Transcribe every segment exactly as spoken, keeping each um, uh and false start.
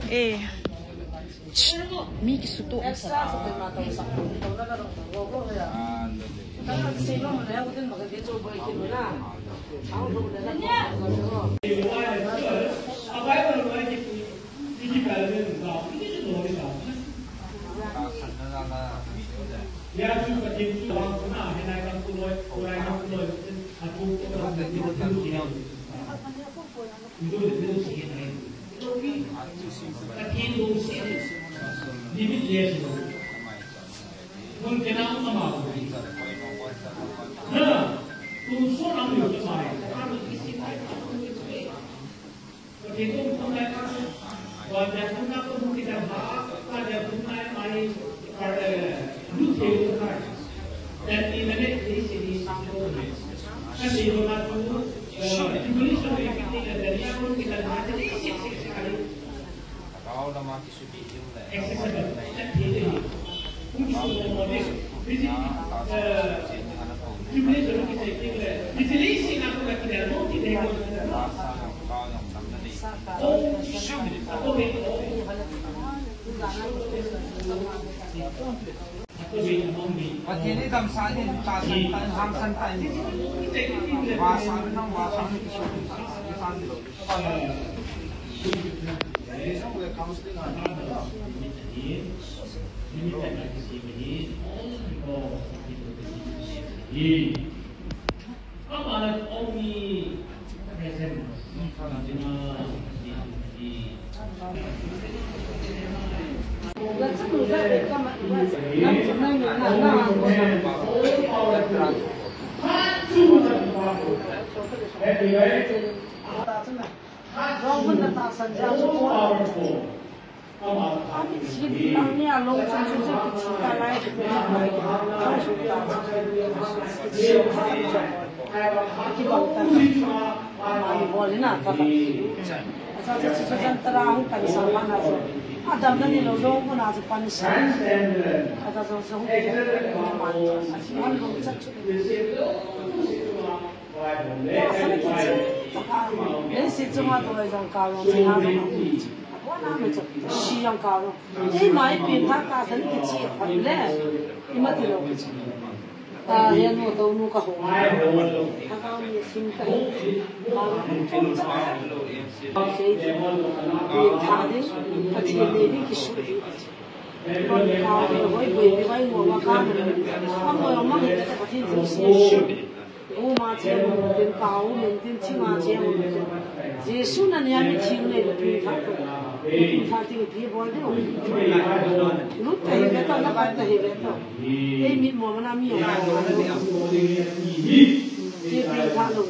Eh, mi kisuto. Pathen i damsah in, tahsan tah in, hangsan tah in. Vahsa in, nang vahsa in, kisan lo. Happy, right? All powerful. Ami chin, ami along chin chin chin kichi ta lai. Kichi ta. Kibang ta. Ami bol na ta. Asa sa chi sa jan tara hung pan sa ma na so. Adam na ni lo lo ko na so pan sa. Asa so so hung pan sa. Asi han lo cha chu. Tahsan kichi, tahsan. Leiset chunga toh jong kah jong ching a jong. Abona me chu, si jong kah jong. Eima ipi tha tahsan kichi phat le. Ima ti lo kichi. Ta hian mo to nu ka ho. Ka ka mi sim ka hi. Ka kum cha. Sei ti. Pi tha ding, Pathen nei ding kisu hi. Kon ka hoi boi pi vai mo ma ka. Amo mang hi ka Pathen thu se. U ma che mo, tin pa u min tin chi ma che mo. Jesu na nia mi thing nei lo pin tha to. Pin tha ting pi bol de. Lut ta hi ve to, na pat ta hi ve to. Ei mi mo na mi o. Ti pin tha lo.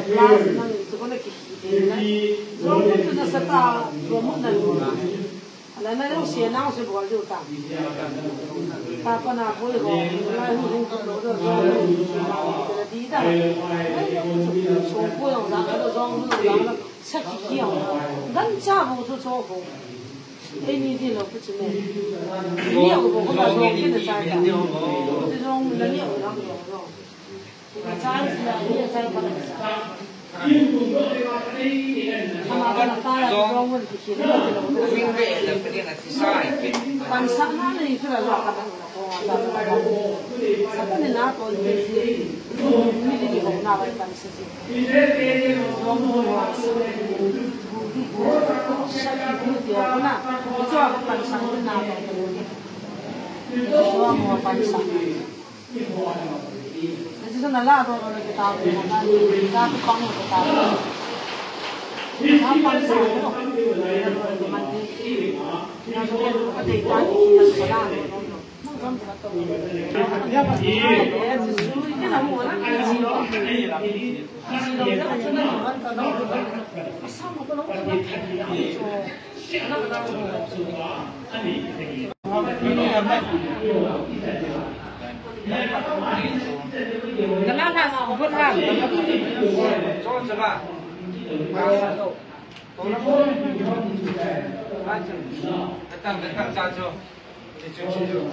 Class na ni tu ko na ki. Zo mo tu na sa ta, zo mo na lo. Ala na jong sia nang se bol diu ta. Ta pa na boi ho, lai hu hu ka lo do, jong hu hu ka lo do, di da. Lai jong chu, so ko jong jang ka do, jong hu jang ka lo, sa ki ki jong. Gan cha hu chu cho hu. Ei ni di lo ku chu me. Ni hu hu ka jong ki na cha ka. Ku chu jong na ni hu jang jong jong. Pansa. Ese es una lado de lo que está hablando, la, la, la, la, la, la, la,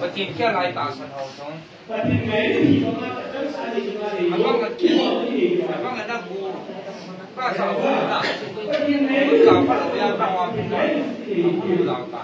Pathen khel lai tahsan ho jong. Abang a ki, abang a na bu, pa sa bu ta. Bu ta pa lo ya ta wa bu ta. Bu ta ta.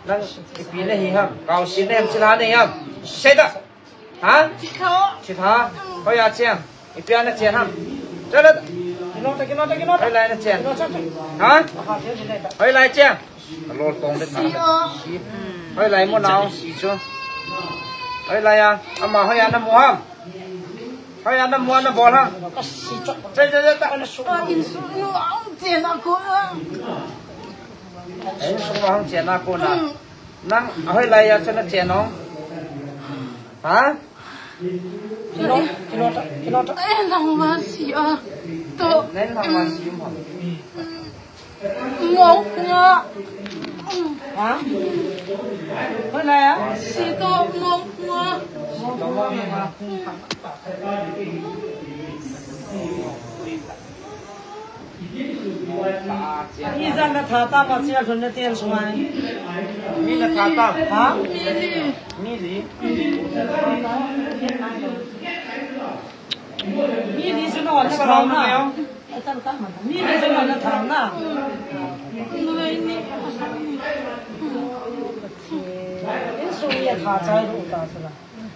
Nang ipi nahi ham? Kaosin nahi ham? Chilha nahi ham? Seita. Ha? Chilha. Chilha. Hoiya cheng? Ipi a nachen ham? Chala. Hoilai nachen? Ha? Hoilai cheng? Alol tong de ta. Hoilai mo nao si chu. Hoilai a. Ama hoiya namu ham? Hoiya namu a nabol ham? Chai, chai, chai, ta. Insung a hung chen a kona. Insung a hung chen a kona. Nang, ahoilai a chu nachen ong? Ha? Kino, kino ta, kino ta. Nang ma si a. To. Nang ma si um ham? Mo nga. Ha? Hoilai a? Si to mo nga. Mo nga. Ijat natha tam a, chel thun natel sungai. Mi natha tam? Ha? Mi li. Mi li? Mi li chu nangho natha na. Mi li chu nangho natha na. Insung a tha chai ru ta chu la.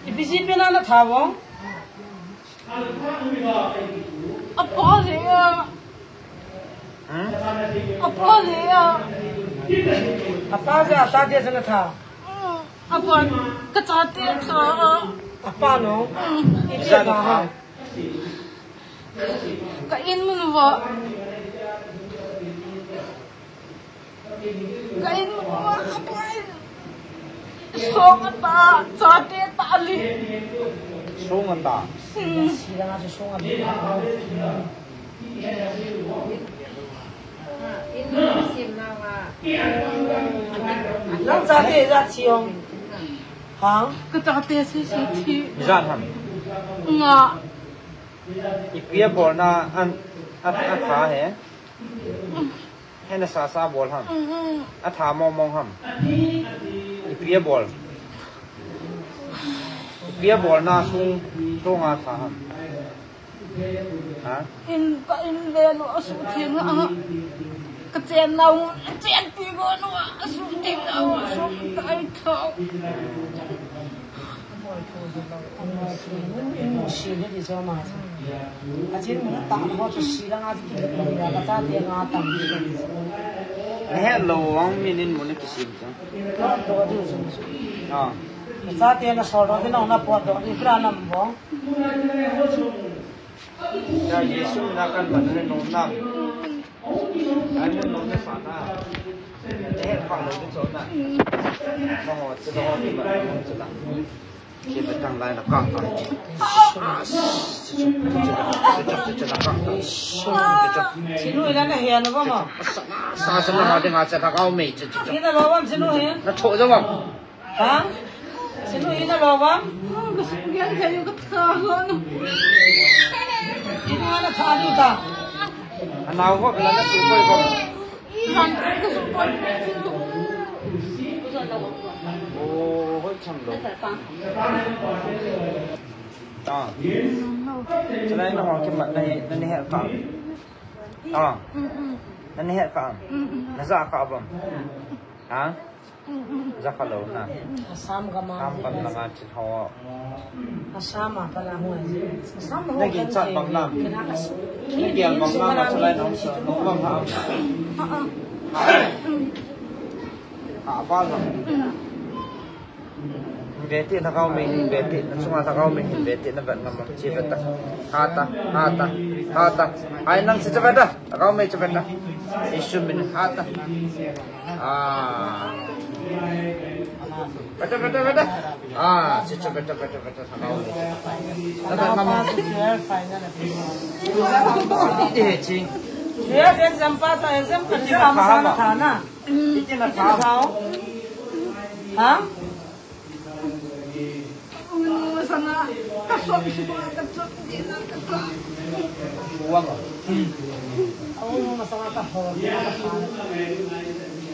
Ipi ji pen a natha vong? Apa jeh a. Hmm? Apa jeh a. Apa jeh a, ata jeh a natha. Apa, kachate cha. Apa no? Hmm. Iti ba ha? Ka in mun uva. Ka in mo a pai. Song ata, chate ta li. Song ata. Hmm. Nang chate ja chiong. Ha? Ka chate si si thi. Jan ham. Nga. Ipi a bolna an, a, a tha he. Hena sa sa bol ham. Mhm. A tha mong mong ham. Ipi a bol. Ipi a bolna sung, sung a tha ham. Ha? In, ka in ve lo a su thing a. Ka chen nau, a chen ti go no a su thing a, su tai thau. Nahet lou vang min in mun a kisim chang. Ah. Chate na sol doh, na pot doh, ni kra nam vang. Ya Jesu na kan ban ne nom nam. Ai ne nom ne sa na. Eh, pa lo tu so na. Mo ho, che do ho ni ba, mo che da. Che ba tang lai na ka ka. Sinu ila na he na ba mo. Sa sa na ha de nga che da ka me che che. Ina lo bam sinu he. Na tho jo bam. Ha? Sinu ina lo bam? Ka sung gen thei u ka tha ho no. Ina na tha diu ta. Anau ho bela na su koi ko. Ran ka su koi. Oh, hoi cham lo. Ta. Chalai na ho ki mat na he, na ni he ka. Ta. Mm, mm. Na ni he ka. Mm, mm. Na ja ka bam. Ha? Jakha lou na. Assam gam a. Assam gam langa chin ho. Assam a pala ho. Assam ho. Na ginchat bang nam. Na gel bang nam a chalai nong sa. Nong bang ha. Ha, ha. Ha, ba la. Vete na kau me hin vete. Na chunga ta kau me hin vete na vet ngam. Chi veta. Ha ta, ha ta, ha ta. Ai nang chi veta. Ta kau me chi veta. Isu min ha ta. Ah. Beta, beta, beta. Ah, situ beta, beta, beta, sama uli. Beta, mama. Iti he chi. Tuya exam pass, exam pass, exam pass na thana. Iti na thao. Ha? Unu masanga, kasop, kasop, di na kasop. Uwang ah. Unu masanga kaho.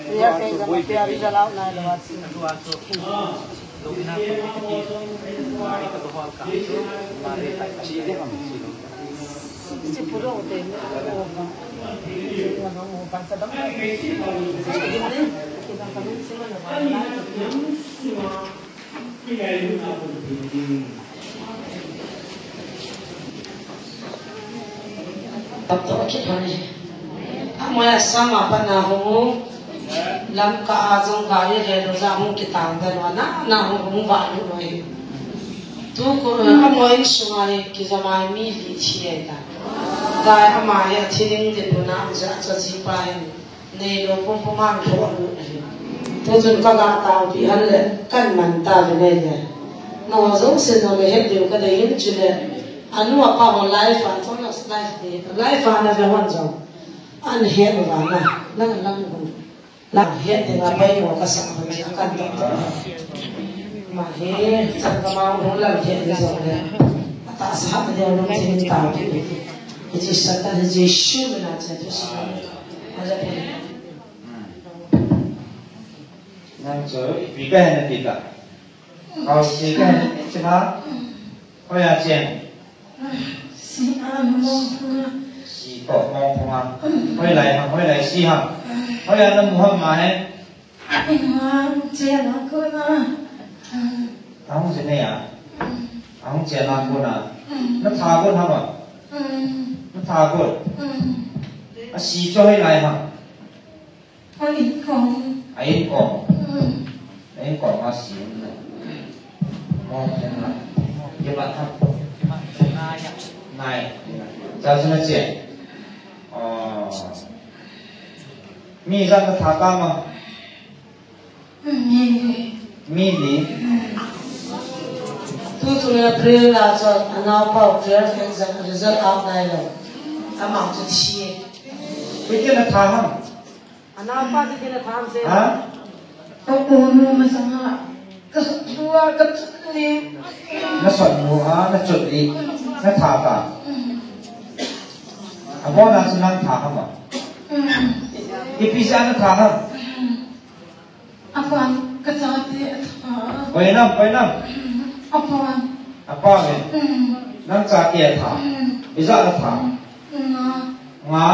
Ya, saya sama dia di dalam na lewat sini. Si puro hotel ni. Kita kami sini. Tap tap kit hon e. Amoi Assam a pat na hung u. Lamka a jong gari le lo ja hung kitang da lo na, na hung hung va lu lo e. Tu ko, amoi insunga hi kijamai mi li thi e ta. Gai ama hi a thi ding de bu na ja cha ji pa hin. Neilou pumpum a lhoh lut ahi. Tuchun kaga taopi hon le, kaman tauve nei le. Nangho jouse nangho het diu kadei in chule. Anu apa ho live a, chang live ni, live a nave hon jong. Ahet uva na, lang lang hon. Lang het ding a poimo kasah hon jeh a kan dong dong. Ama hi, chang kama hung lang het ni jong le. Atahsa hat ding lungthim in taopi. Hiche Satan hi Jesu min a che thusim. Nang chu ipi kahi nati ta? Kau si kahi nati chima? Hoiya cheng? Si a mong phunga. Si ko mong phunga. Hoilai ham, hoilai si ham. Hoiya namu ham ma he. Ahung chena kona. Ahung chena ya. Ahung chena kona. Natha kon ham a? Natha kon. Asi chu hoilai ham? A inkong. A inkong. A inkong asi. Mo chena. Ye ba tham. Nai. Cha chena che. Oh. Mi ijat na tha tam a? Mi li. Mi li. Tu chu April la chu anaopa twelve exam result out nailou. Ama chu thi. Ipi tia na tha ham? Anaopa chu ipi tia na tha ham se. Ha? Ka pu nu masanga. Ka sot nu a, ka chot li. Na sot nu a, na chot li. Na tha ta. Abon a chu nang tha ham a? Ipi jeh a na tha ham? Apan, ka chate atha. Koi nam, koi nam? Apan. Apa me? Nang chate atha. Ijat atha? Nga. Nga?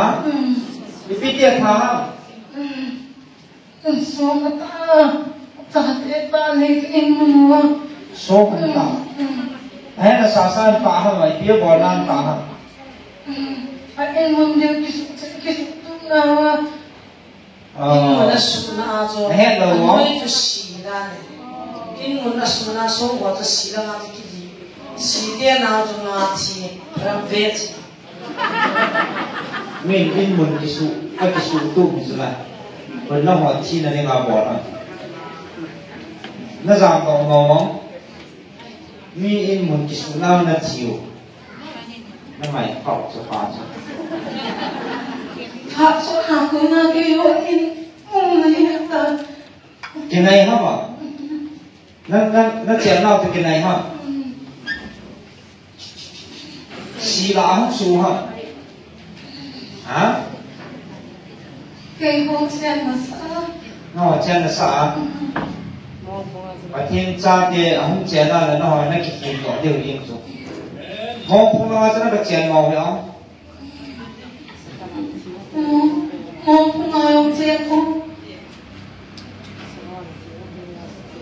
Ipi tia atha ham? Song atha. Chate atha le ka in mun uva. Song atha. Ahin asa sa atha ham, ipi abol a atha ham? A in mun ding kisu, kisu tu na. In mun a suna a chu. Na het lou mo? Anoi chu si dan e. In mun a suna song ho chu si dan a chu kili. Si te na chu nga thi. Ram ve chi. Min in mun kisu, a kisu tu mi chu la. Koi na ho thi na ni nga bol a. Na jam ko ngau ngau. Mi in mun kisu na na thi u. Na ngai kau chu pa chu. Kha chu kha ko na ke yo in mun na ni ta. Kinai ham a? Na, na, na chennau te kinai ham? Si la hung su ham? Ha? Kei hung chen na sa. No, chen na sa. Pathen chate ahung chen a le no, na kikim to deu ding chu. Mo pung la sa na ka chen mo ya. Mo, mo pung a yong chen ko.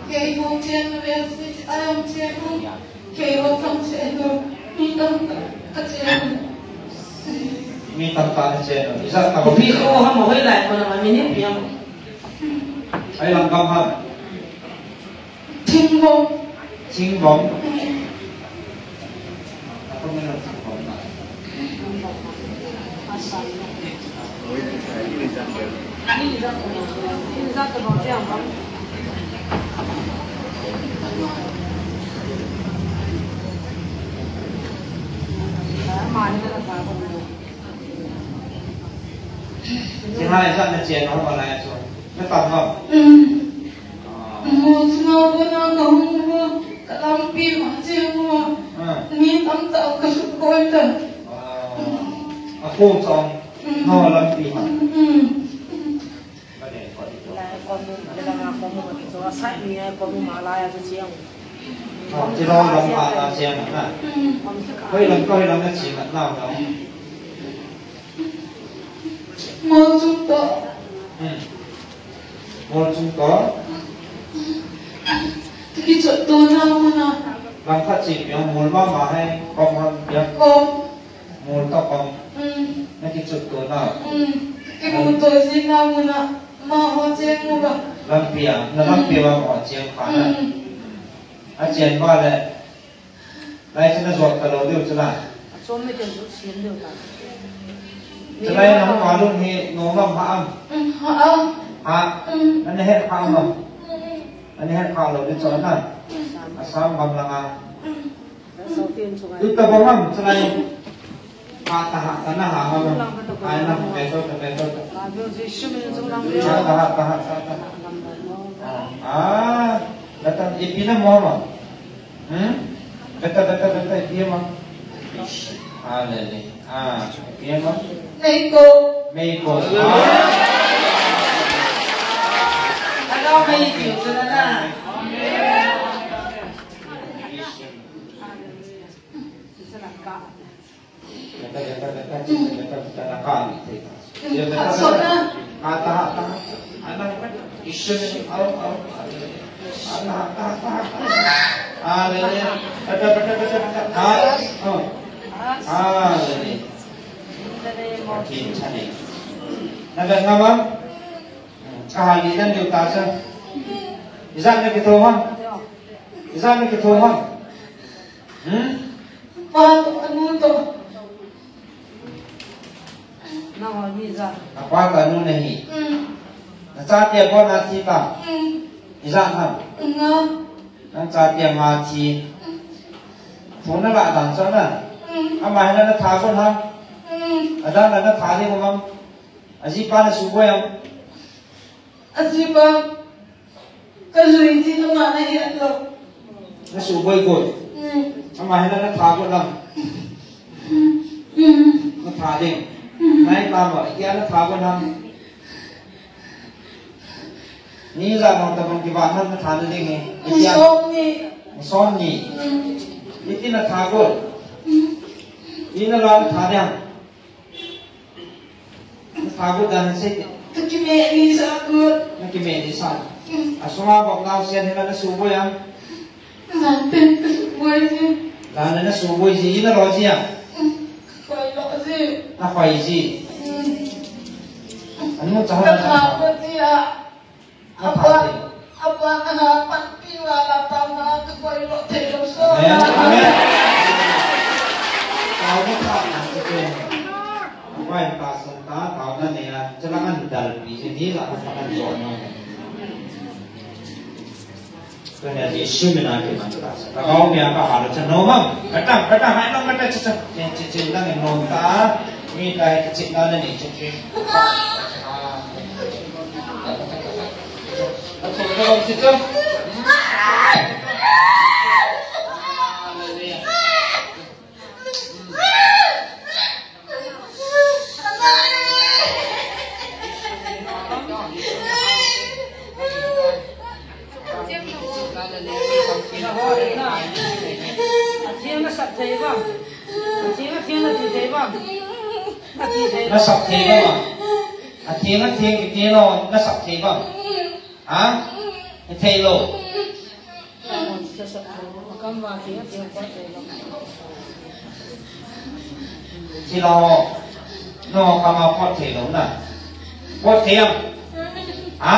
Kei hung chen na ve si, a yong chen ko. Kei hung tam chen ko. Mi tam ta, ka chen. Mi tam ta na chen. Ijat ta ko. Pi ko ham hoi lai ko na ma mi ni pi ham. Ai lam kam ham. Thingbom. Thingbom. Tia ijat na chen ho ma lai chu. Na tam ham? Mo chunga kona ka hung uva, ka lampi ma cheng uva. Ah. Mi tamtah ka sukoi ta. Ah. A ko chang. Mm. No lampi ma. Mm. Ba de ko di ko. Lai ko mu, lai ko mu, ko mu, ko mu, sai mi ai ko mu ma lai a cheng. Oh, ti lo lam pa na cheng na. Mm. Hoi lam ko hoi lam na cheng na na. Mol chung to. Hmm. Mol chung to. Kichot to na muna. Langkhat chi piang mol mama hai kom ham piang. Kom. Mol to kom. Hmm. Na kichot to na. Hmm. Kimu to si na muna. Ma ho cheng mu ba. Lampi a, na lampi a ma ho cheng pa na. Hmm. A cheng ba le. Lai chu na jot ta lou diu chu na. A chom na ken chu sim diu ta. Chulai na hung a lung hi nom am ha am? Mm, ha am. Ha? Mm. Ana het kha am? Mm. Ana het kha lou diu chu na. Mm. Assam gam langa. Mm. Tu ta bom am chulai. Ha ta ha ta na ha ha. Ai na pe to ta pe to ta. Ha ta ha ta ha ta. Ah, ah. Datan ipi na mo ma. Hmm? Beta, beta, beta, ipi ma? Hallelujah. Ah, ipi ma? Meiko. Meiko. Ah. Hello, Meiko. Sana na. Sana ka. Ijat na kitho ham? Ijat na kitho ham? Hmm? Pa to, anu to. Nangho ni ijat? Apa ka nu nahi? Hmm. Nachate abon a thi ta. Mm. Ijat ham? Nga. Nang chate nga thi. Mm. Thu nalah dan chu na. Mm. Ama hi na thagot ham? Mm. Adan na tha ding ham? Ajipa nasuboi ham? Ajipa. Kalui ji nangma nahet lou. Nasuboi got. Mm. Ama hi na thagot ham? Mm. Natha ding. Mm. Nai ta mo, itia nathagot ham? Ni ijat nung tabang kivat ham natha nading hi? Itia. Ni som ni. Ni som ni. Mm. Iti nathagot? Mm. Ina la natha ding ham? Nathagot dan sei te. Kakimeh ni sa got. Nakimeh ni sa. Mm. Asunga bok naosen hi nasuboi ham? Jan pen kasuboi ji. Jan le nasuboi ji, ina lo ji ham? Mm. Khoi lo ji. Nakhoi ji. Mm. Anu cha ho na. Nathagot ji a. Apa, apa na ha panpi vala pa ma ka koi lo thei lo so. Amen. Amen. Taona tha na se ke. Apai ta san ta, taona ne a, chala kan dal pi se ni la kan kan jo no. Tunia Jesu min a kiman ta. Ka kau mi a ka ha lo cha no mam. Kata, kata, hai no kata cha cha. Che, che, che, lang no ta. Mi ta che, che, na, na ni che, che. Atheng nasap thei bang. Atheng, atheng, atheng thei bang. Atheng thei. Nasap thei bang. Atheng, atheng, kiti lo, nasap thei bang. Ha? Thei lo. Thilou, no, kama pot thei lou na. Pot thei am? Ha?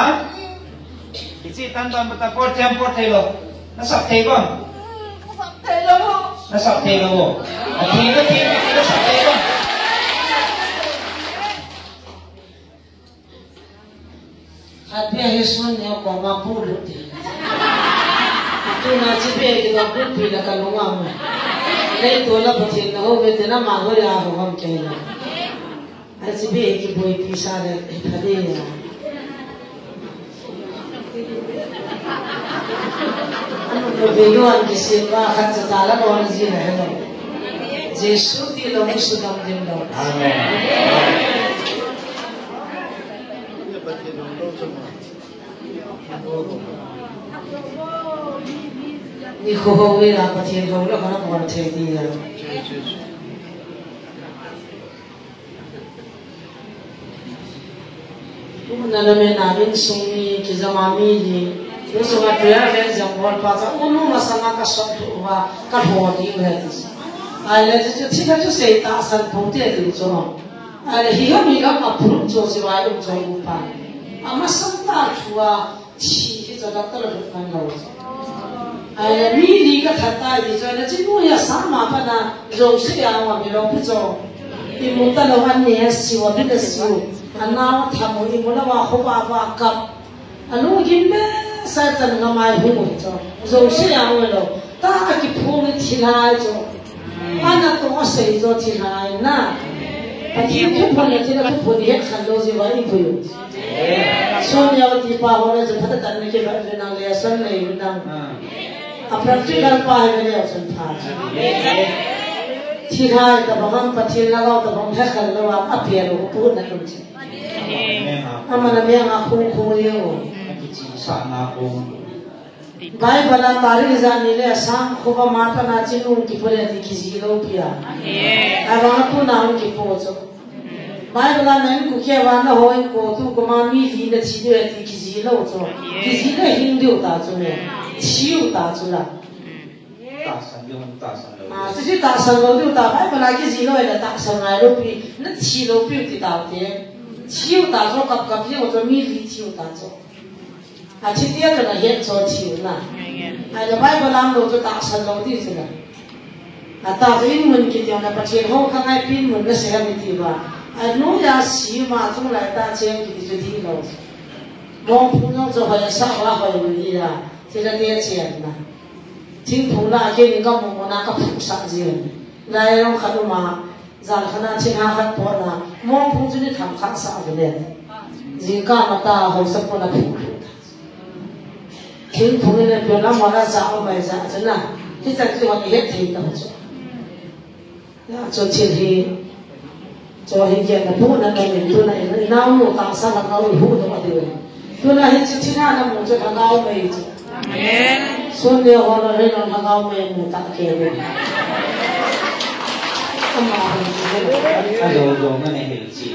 Hiche tan tan bata pot thei am, pot thei lou? Nasap thei bang? Nasap thei lou. Nasap thei lou. Atheng, atheng, nasap thei bang? Khat bia hi sun neo koma pu lut ti. Tuna chi bia kidong lut pi la ka lung a mo. Lei to la Pathen na hou ve te na ma hoi a hou ham kei la. Ai chi bia hi kiboipi sa le hi pha de ya. Anu ko ve yo an kisei pa khat cha ta la ko an ji la he lo. Jesu ti lo mu su dam dim lo. Amen. Nikho hou ve a Pathen hou le hona bol thei ti a. Tuna le mena insung mi kijama mi hi. Insung a tuya ve jam bol pa cha unu masanga ka sot tu va ka ho di ve ti. Ai le chu chu thi ka chu sei ta san pho ti ti chu. Ai le hi ho mi ka ma phu chu si va um chu pa. Ama san ta chu a Thi hi chu doctor a lut ngan lou. Ai, mi li ka that tai ti chu, na chinu hi a sa ma pa na, jouse a ma mi lou pi chu. Imu ta lou an ni a siu, a bit a siu. Anao a tham u, imu lou a kho va va kap. Anu gim be sa chan nga mai hu mu chu. Jouse a ma lou. Ta a kiphung ni thilhai chu. Ana to a sei jo thilhai na. Pathen thuphon le thilhai thuphon het khan lo ji va i pui. Sonia ti pa ho le jo phata tan ni ke va le nang le san le nang. A practical pa he le san pha. Thilhai ta ba ham Pathen la lo ta ba het khan lo a a pia lo pu na kum chi. Ama na mi a khung khung ye o. Sa na ko. Bible a Tarik jani le sang khovah ma pana chinung kipo le ti kiji lou pi a. Amen. Abang a tuna hung kipo chu. Bible a na inko kia vana ho inko tu koma mi li na thi diu ti kiji lou chu. Amen. Kiji le hing diu ta chu le. Thiu ta chu la. Tahsan diu, tahsan lou. Ah, chu chu tahsan lou diu ta. Bible a kiji lou le tahsan ngai lou pi. Na thi lou pi ti ta te. Thiu ta chu kap kap diu chu mi li thiu ta chu. A thi tia chu na het chu thiu na. Amen. Ai le Bible lam lou chu tahsan lou ti chu na. A ta chu in mun kiti na Pathen ho kha ngai pin mun na se ha mi ti ba. A nu ya si ma chung lai ta cheng kiti chu di lou. Mongphung jong chu hoi asah a hoi u hi a, thil a te chen na. Thingphung la a kei in ka mu mu na ka phung sah ji u. Lai jong khat um a, jan khat na thing ha khat pot na, mongphung chu ni tham khat sah u le. Jingkah ma ta haosa pon a phung phung ta. Thingphung in a pian a mara ja u mai ja chu na. Hichan chu hoi het thei ta chu. Ya, chu thil hi, chu hi kian na pu na na min tu na in, i nau nu ta sa na nau i hu tu a diu. Tu na hi chi chi na na mu chu na nau mai chu. Amen. Sun le ho na re na na nau mai mu ta ke ni. Ama hi. A zo zo na ne hil chi.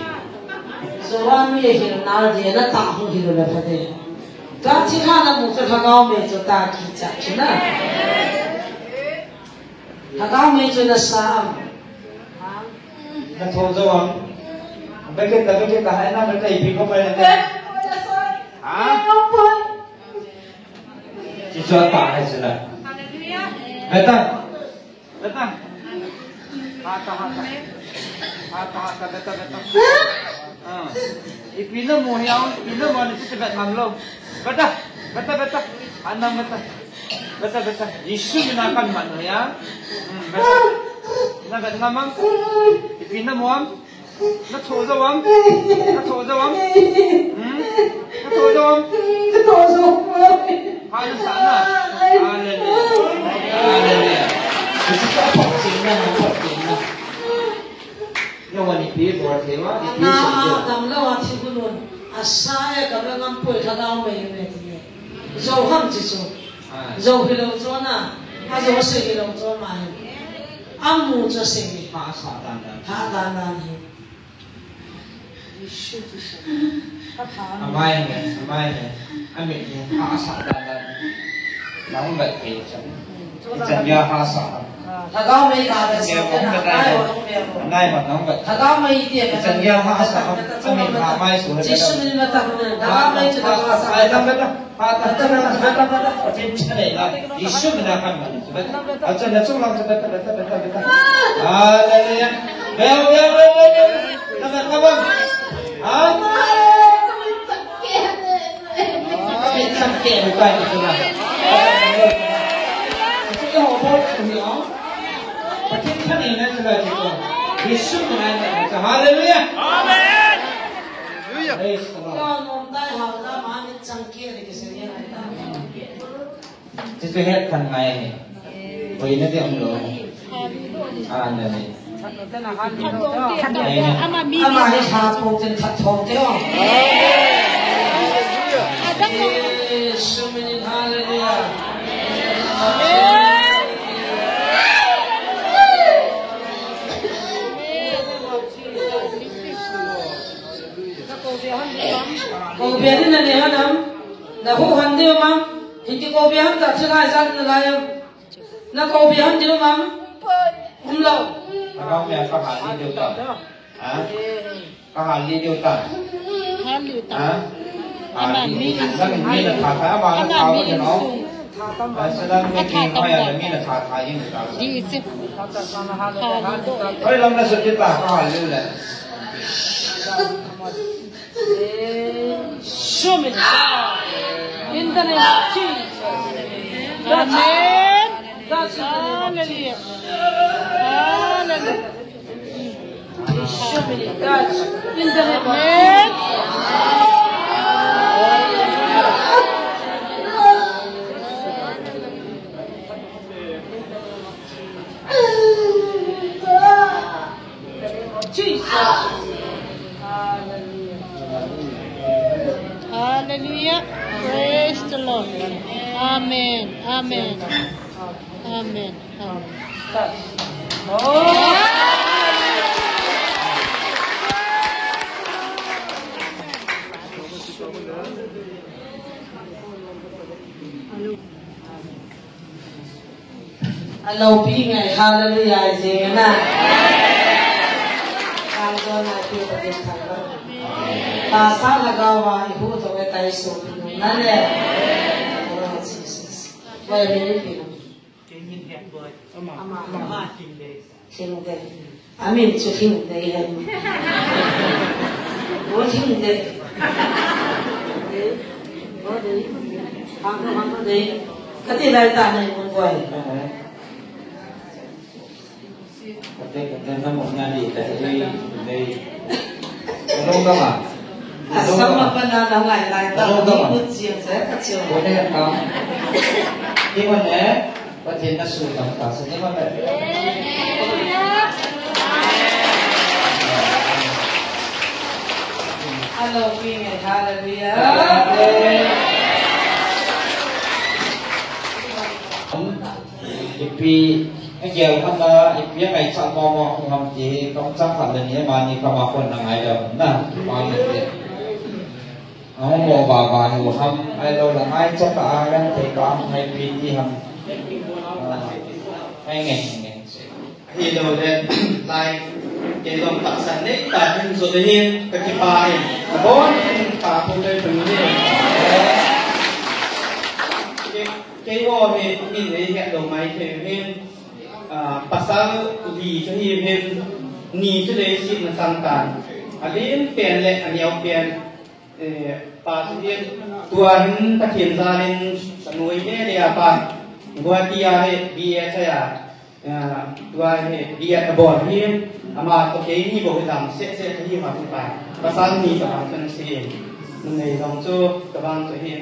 Zo a mi hil na de na ta hu hil le pha de. Ta chi na na mu chu na nau mai chu ta ki cha chi na. Lhagao mei chu na sa am? Na tho jou am? Beke ta, beke ta, hai na, beke ipi ko pai na te. Ha? Chi chu ta hai chu na. Beta. Beta. Ha ta, ha ta. Ha ta, ha ta, beta, beta. Ah. Ipi na mu hiam, ipi na mu ni chu bet ngam lou. Beta, beta, beta. Anam beta. Beta, beta. Jesu mina kan man hiam. Hmm, beta. Na bet ngam am? Ipi na mu am? Na tho jou am? Na tho jou am? Hmm? Na tho jou am? Ka tho jou. Ha na sa na. Hallelujah. Hallelujah. Jesu ka phot chin na, phot chin na. Nangho nipi bol thei uva, nipi na, sum thei uva. Damlou a thi gunun. Asa e ka ngam poi, lhagao mei me ti e. Jou ham chi chu. Ah. Jou hilou chu na. Ajou sei hilou chu ma hi. Amu chu sei hi. Hahsa dan dan. Ha dan dan hi. Amai hi, amai hi. Amit hi. Hahsa dan dan. Nang bat thei chan. Chan ya hahsa. Lhagao mei ka da se. Nai hon nang bat. Lhagao mei ti. Chan ya hahsa. Amit ha mai su. Jesu min ma ta. Lhagao mei chu da hahsa. Ai tam bat. Ha ta ta ta ta ta. Chin chan le la. Jesu min a kan ma. Acha na chung lang ta ta ta ta ta. Hallelujah. Bel bel bel bel. Ta ta ta. Ha? Amen. Chang ke mu kai tu na. Pathen thaneina chu la chu. Jesu mina chu. Hallelujah. Amen. Praise the Lord. Chu chu het khan ngai hi. Boina ding um lou. Ah, na ni. Ama hi ha po ten khat thong te o. Jesu minin, hallelujah. Ko bia ni na ni ha nam. Na hu han de ma. Hiti ko bia han ta thilai jan na lai am. Na ko bia han diu mam? Um lou. Ka hal li diu ta. Ha? Ka hal li diu ta. Hal li ta. Ha? Hal li. Min, min na tha tha, ama na tha ma no. Ai, sa dan mi ki ma ya, min na tha tha yin ta. Di si. Hoi lam na su ti ta, ka hal li le. Show me the God. In the name of Jesus. Amen. Hallelujah. Hallelujah. Show me the God. In the name of Jesus. Jesus. Hallelujah. Praise the Lord. Amen. Amen. Amen. Amen. Alopi ngai, hallelujah, jeng na. Kal don na pi ko din thang ba. Ta sa lhagao va i hu to e tai so pi na le. Oh, Jesus. Wai mi ni pi na. Ama, ama. Ama. King de. Amin chu hing dei hen. Wo hing dei. Hang, hang, hang, dei. Kati lai ta nei mun koi. Kati, kati na mun na di ta hei, dei. Ano ka ma? Asama pa na na ngai lai ta. Ano ka ma? Ni kut siang sa ka chiang. Bone ka. Ni mo ne. Pathen na su tam ta sa ni ma ka. Hello, King, hallelujah. Ipi, agel hana, ipi angai cha mo mo hung ham ti, kam cha khat le ni ma ni kama kon na ngai lo na, ma ni ti. Ahung mo ba ba hi ham, ai lo la ngai cha ka a, yang te ka ngai pi ti ham. Ah, ngai ngai ngai. Hilou le, lai, kei jong tahsan nei tah in jong le hin, ka kipah in. Ka bon in, ka pu kei pu hin. Kei, keiho hi, min nei het lou mai thei hin. Ah, pasal li chu hi hin, ni chu leiset na chang tan. Alen pen le, aneo pen. Eh, pa chu hin, tua hin Pathen jal in ka nui le le a pa, Guwahati a hi B A chai a, ah, tua hi B A abol hin, ama toh keini bou hi dam seh seh ka hi ma hi pa. Pasal ni ka bang chun si, numei jong chu ka bang chu hin,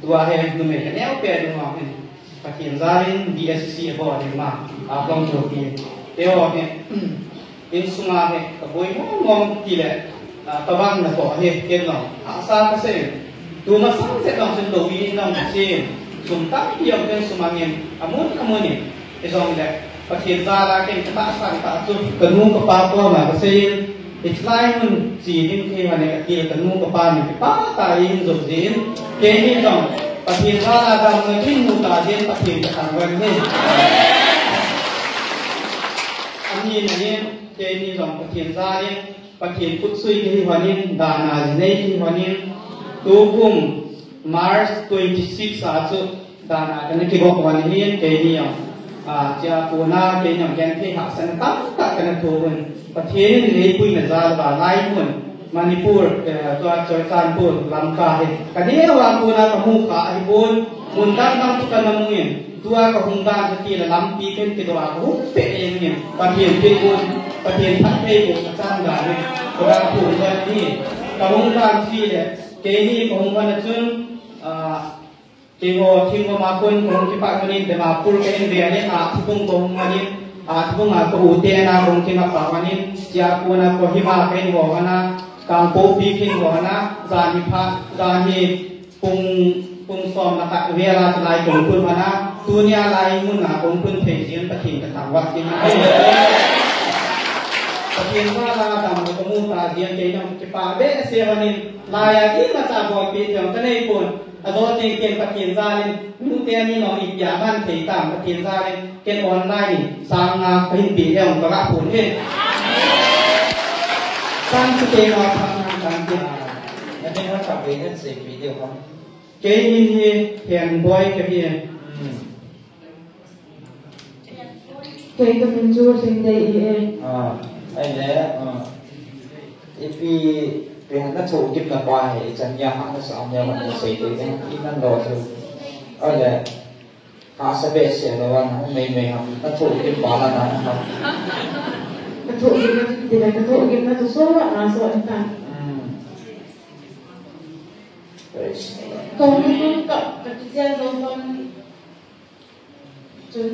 tua hi numei ka neo pen ding ma hin. Pathen jal in B S C abol ding ma, a bang chu ti. Teo hi, insunga hi, ka boi mong mong ti le, ah, ka bang na ko hi, ken no. Asa ka sei. Tu ma sang se dong sen do wi nong ka sei. Sum tampi jong ken sum angin, amun, amun in. Ijong le, Pathen jal a ken ka tahsan ta chu, ka nu ka pa ko ma ka sei in. Hiche lai mun chi ding thei hon e ka til ka nu ka pa min kipah tah in jong jin. Keini jong Pathen jal a damna kin mu ta jin Pathen ka thangvah in. Ani na in keini jong Pathen jal in Pathen khutsui kahi hon in, dana jinei kahi hon in, tukum March twenty six a chu dana kana kigo hon in, keini jong, ah, chia kona keini jong genthei hahsatna tamtah kana thoh un. Pathen in eipuina jal uva lai mun Manipur, eh, tua Churachandpur lamkai hi. Ka neo a kona ka mu kha ahi pon, mun dang dang chu kana mu in. Tua ka hung dan chu ti le lampi ken kidoh a ka hung pe jeng in. Pathen pe pon, Pathen phatthei boh a chang dan in. Ka dang pu dan ni. Ka hung dan chu le, keini ka hung dan chun, ah, Keiho, Thingoma khun, kahung kipat hon in, Dimapur ka in ve a le, a thibung kahung hon in, a thibung a ka u te na kahung kingap hon in, chia kona Kohima ka in ho hon a, Kangpokpi ka in ho hon a, jan hi pha, jan hi pung, pung som le khat vel a chulai kahung khun hon a, tunia lai mun a kahung khun thei jin Pathen ka thangvah in. Pathen jal a damna ka mu ta jin kei jong kipah behseh hon in, lai a imacha bolpi jong ka nei pon. Ajo teng teng Pathen jal in, nute ni jong ipi a man thei tam Pathen jal in, ken online in, sang nga ka hin pe jong ka ga phun e. Tang chu te ma phang nang tang te. Na te ha ka pe hen sei video ham. Kei min hi Henboi ka hi. Hmm. Kei ka min chu Hringdei i e. Ah, ahile, ah. Ipi, ipi na thohgimna pa hi, ichan nia hahsa am nia man sei te, i nan lo chu. Ahile, hahsa behseh lou a, na hung mei mei ham, na thohgim pa la na hung ham. Ka thohgimna chu, ti le ka thohgimna chu so a, so in ta. Hmm. Praise the Lord. Ka hung ka, ka kichen lou hon. Chun,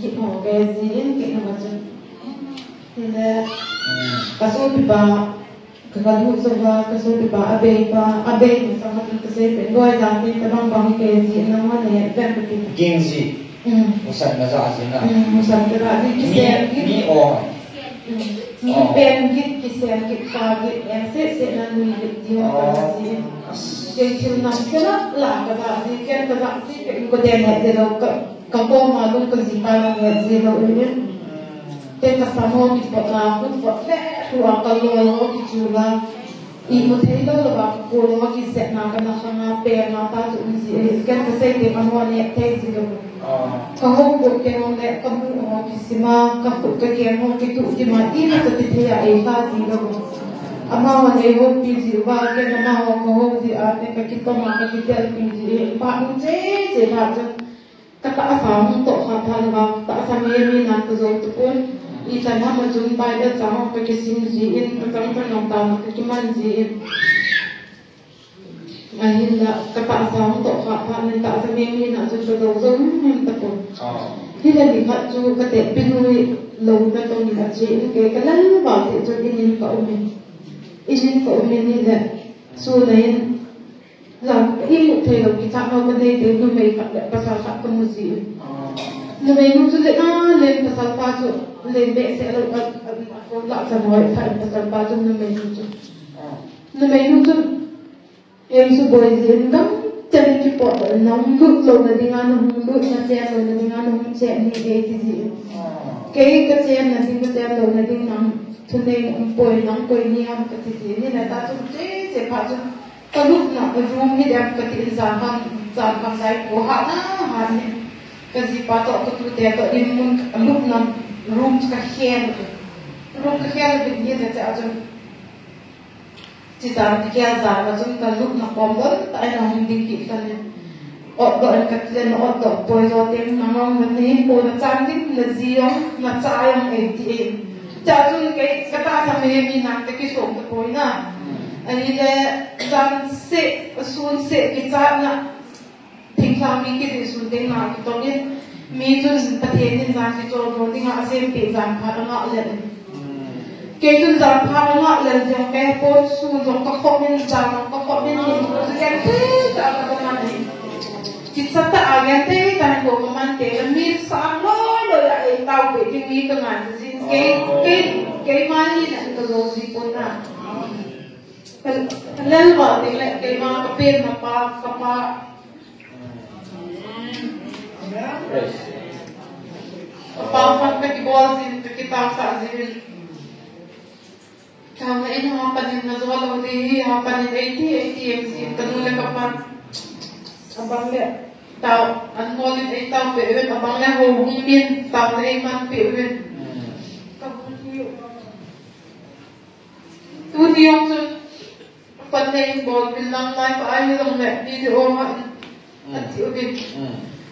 git ho kei jin, git ho chun. Hile, hmm, ka sopipa, ka, ka lut jou va, ka sopipa, abeipa, abei masang a chun ka sei pen, loi jang tin, tabang bang kei jin, nangho nahet uvem kati. Ging ji. Hmm. Husan na ja jin na. Hmm, husan ka ja jin, kisem, mi, git. Mi o. Hmm. Mi, oh, pen git, kisem git, pa git, en seh seh na nui git, di ho ka ja jin. Oh. Kei thil nam seh la, la ka ja jin, ken ka ja jin, ken ko den het jilou ka. Ka koma lung ka ji pa lang nge ji lou in. Te ka sam ho kipot na, kipot le, tua ka lol ho kichu la. Imu thei lou lou va ka kol ho kisep na ka na khang a pe na ta chu ji e. Ken ka sei te ka mo ne thei ji lou. Ah. Ka ho ko ke ho le ka mu ho kisima, ka khut ka keng ho kitu kima, imu ka ti thei a e ta ji lou. Amahon eihoupi jeh uva, ken amahon kahou jeh a, ken kakipah a, kakitelpi jeh in, phat hung che che phat chun, katahsa hung toh kha phat uva, tahsa mei mei nan kajou tapon. Ichan ham a chun Bible chang hung kakisim jeh in, kachang chang jong tah a kakiman jeh in. Ahinla, katahsa hung toh kha phat in tahsa mei mei nan chun kajou jou him him tapon. Hile nikhat chu katehpi nu hi louna tong in ache in, kei kalal val teng chun in in kaum in. In in kaum in hile, sun a hin, jan ka imut thei lou, kichat lou kanei teng numei khat le pasal khat kamu jin. Numei nu chu len a len, pasal pa chu len behseh lou, a, a, a, la chan hoi phat in pasal pa chu numei nu chu. Numei nu chu, ei suboi jin gam chan in kipot lou, nahung lut louna dinga nahung lut, nachen louna dinga nahung chen hih e, eiti jin. Kei kachen na ding, kachen louna ding nang thunei um poi, nang koi ni ham kati jin. Hile tah chun che che phat chun, kalupna room hi dem kati in, jan kham, jan kham lai ko hat na hat in. Kajipa toh, katute toh, in mun kalupna room chu kakhel. Room kakhel bit hile chun, chijan kakhel jan a chun kalupna kom lon tah in ahung ding kit tan in. Otdoh in kati le, na otdoh poi jo teng, nang jong nahin pon, nachan ding, naji jong, nacha jong eiti e. Chua chun kei katahsa mei mei nan kakisom tapoi na. Ahile, jan seh, sun seh kichatna, thinglhang mi kijih sun teng na kitong in, mi chun Pathen in jan kichol bol dinga asempeh jan phat angah lel in. Kei chun jan phat angah lel jeng kei pon, sun jong kakhop in, jan jong kakhop in, hin chu genthei tah a kaman in. Kichat tah a genthei tah in bou kaman kei le, mi sang loi loi a eitaopeh ding mi kangai jin, kei, kei, keima hi na in kajou ji pon na. Ka, kalel val teng le, keima kapen na pa, kapa, kapa phat kakibol jin, kakitaosah jin. Taona in hapan in najo lou ding hi, hapan in eiti, eiti, eiti, kanu le kapa. Abang le, tao, anmol in eitaopeh uvin, abang le houhung min, taona eimanpeh uvin. Kahung hi. Tuni jong chun, pan nei in bol uvin lang lai pa ahi jong le, video ma in, ati uvin.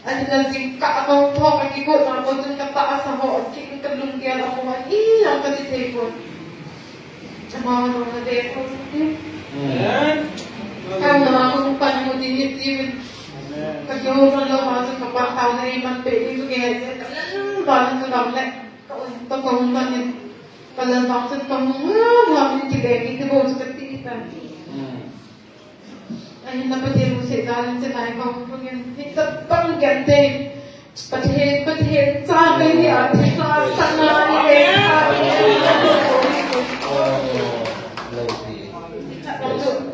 Ahinla jingkah a kahung thou, kakigotna a kon chun katahsa ho, kin kalunggel a mo, i jong kati thei pon. Amahon na de pon ti. Taona a kahung pan mo ding hi ti uvin. Kakihou man lou ma chun kapa taona eimanpeh ding chu kei hei je, kalel val in chu gam le. Ka un, ka kahung man in, kalel vang chun kahung, ah, vang in kile, kiti bou chu kati tan. Ahinla Pathen lungset jal in chulai kahung lhung in, hitabang genthei, Pathen, Pathen cha kei hi a, thisa sanga ni le,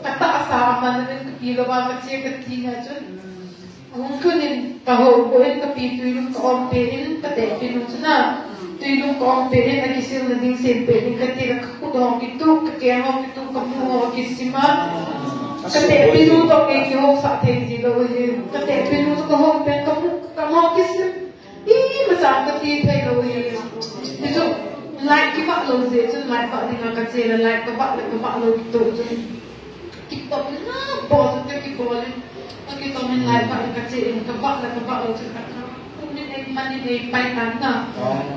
ka tahsa aman in kapi louva kache kati na chun. Ahung lhun in kahou ko in, kapi Twilung ka-ompeh in, katehpi nu chu na. Twilung ka-ompeh in, akisil na ding sempeh ding kati le, kakhut ho kituh, kakeng ho kituh, kamu ho kisim a. Katehpi nu toh kei kihousah thei ji lou hi. Katehpi nu toh kahou pen, kamu, kamu ho kisim. Imacha kati thei lou hi. Hichu, light kivah lou jeh chun, light vah dinga kache le, light kavah le, kavah lou kitoh chun. Kitop in na, bol chun kakibol in. Kakitop in light vah in kache in, kavah le kavah lou chun ka, ka, kum in eiman in eipai tan na.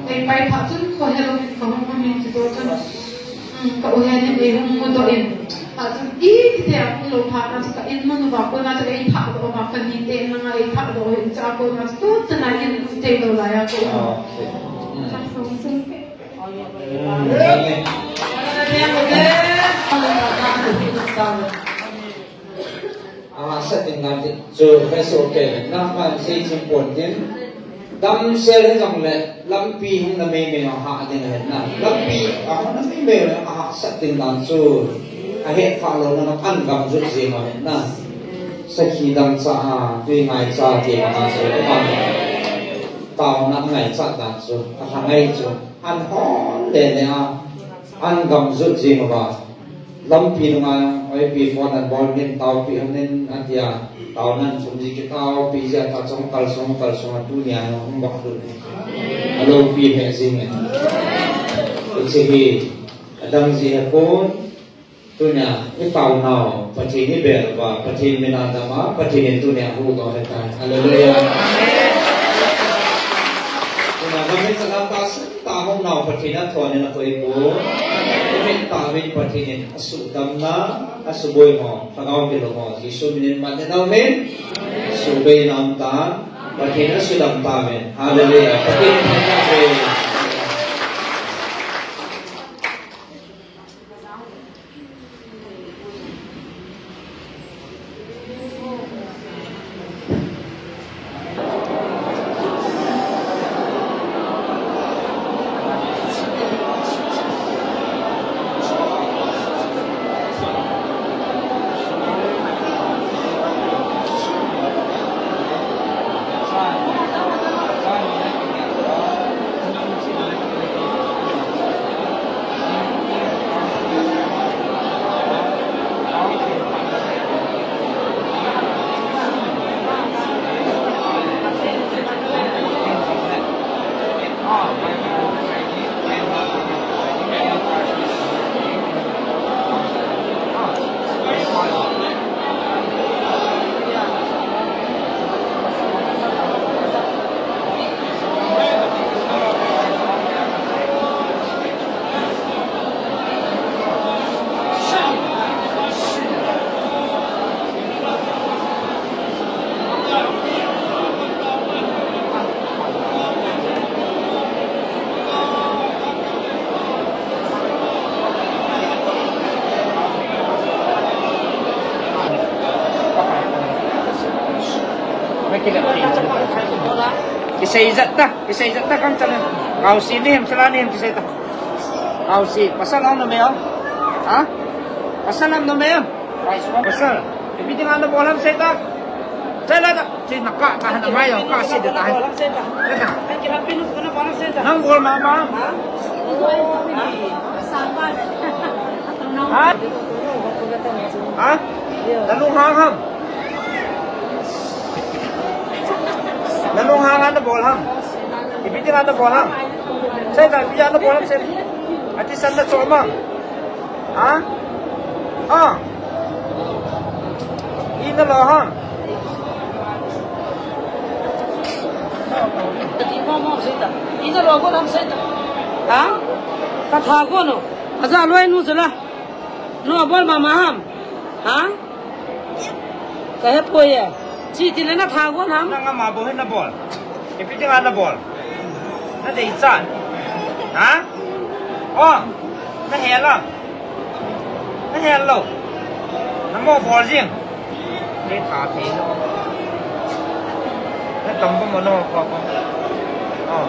Eipai phat chun kho helou in kahung um in chutoh chun. Um, ka u hen in eihung mudoh in. Phat chun iti tia hung lou phat na chu ka in mun uva kona chu eithah doh uva, kani te nanga eithah doh in, chua kona chu tuchan a in lut thei lou lai a ka um. Ahahsat ding dan chu, hesoh kei, nangman sei chim pon tin. Damsel hijongle, lampi hung na meimei ahah ding ahi na. Lampi ahung na meimei ahahsat ding dan chu, ahet phah louna, an gam jot jeng ahi na. Sakhi dangchah a, twi ngaicha te ma chu, taona ngaichat dan chu, alha ngai chu. An hon le le a, an gam jot jeng uva. Lampi nunga, oipi phone an bol min, taopi hon in, atia, taona an thum ji kitaopi jia, ta chong kal song, kal song a tunia hung bak lut. Alopi me jing e. Hiche hi, adang ji he pon. Tunia, i pau nau, Pathen i bel uva, Pathen min a dam a, Pathen in tunia huhdoh ahitai. Hallelujah. Tunia, gam min changam pa sung ta hung nau, Pathen in athon in akoipon. I min tauvin Pathen in asuhdamna, asuboimo, lhagao kilom ho, Jesu min in man in aumin, subei in aum tan, Pathen in asudam tauvin. Hallelujah. Pathen in thangvah in. Kisei jat ta, kisei jat ta kam chale. Kausi ni hem, sala ni hem kisei ta. Kausi, pasal ang numei o. Ha? Pasal ang numei o. Pasal. Ipi dinga nabol ham sei ta. Sei la ta. Sei na ka, ka na mai o, ka sei de ta. Sei ta. Nang bol ma ma. Ha? Ha? Nalung hang ham. Nalung hang ham nabol ham. Ipi dinga nabol ham. Sei ta, ipi dinga nabol ham sei. Ati san na choma. Ha? Ah. Ina lo ham. Ina lo gon ham sei ta. Ha? Ka tha gon o. Aja loi nu jala. Nu bol ma ma ham. Ha? Ka he poi e. Chi ti le na tha gon ham. Nang ama bol he nabol. Ipi dinga nabol. Na deichat. Ha? O. Na he lam. Na he lou. Namo bol jing. Ke tha thei lou. Na tam bol mo no ko ko. O.